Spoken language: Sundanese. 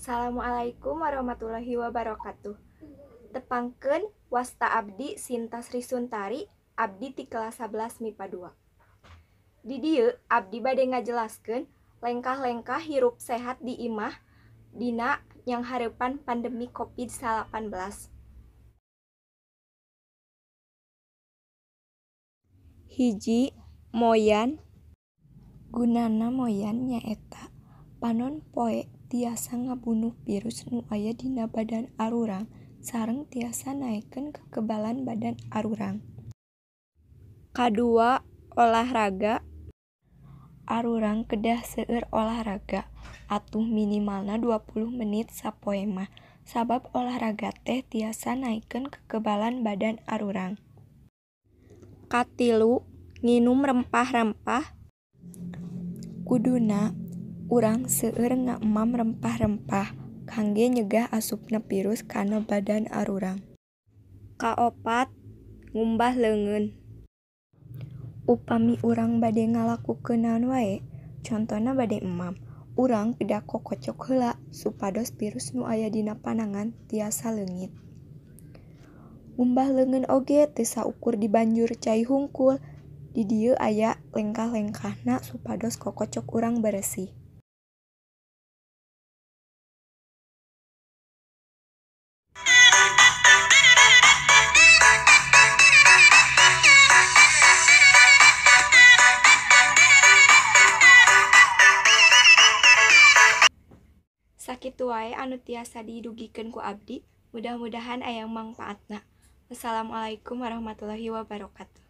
Assalamualaikum warahmatullahi wabarakatuh. Tepangkeun wasta abdi Sinta Sri Suntari, abdi ti kelas 11 MIPA 2. Di dieu abdi bade ngajelaskeun lengkah-lengkah hirup sehat di imah dina nyanghareupan pandemi Covid-19. Hiji, moyan. Gunana moyan nyaeta panon poe tiasa ngabunuh virus nu aya dina badan arurang sareng tiasa naekkeun kekebalan badan arurang. Kadua, olahraga. Arurang kedah seueur olahraga atuh minimalna 20 menit sapoe mah sabab olahraga teh tiasa naekkeun kekebalan badan arurang. Katilu, nginum rempah-rempah. Kuduna urang seueur ngaemam rempah-rempah kangge nyegah asupna virus kana badan arurang. Kaopat, ngumbah leungeun. Upami urang bade ngalakukeun naon wae, contona bade emam, urang kedah kokocok heula supados virus nu aya dina panangan tiasa leungit. Ngumbah leungeun oge teu saukur dibanjur cai hungkul. Di dieu aya lengkah-lengkahna supados kokocok urang beresih. Sakitu wae anu tiasa didugikeun ku abdi, mudah-mudahan aya mangpaatna. Wassalamualaikum warahmatullahi wabarakatuh.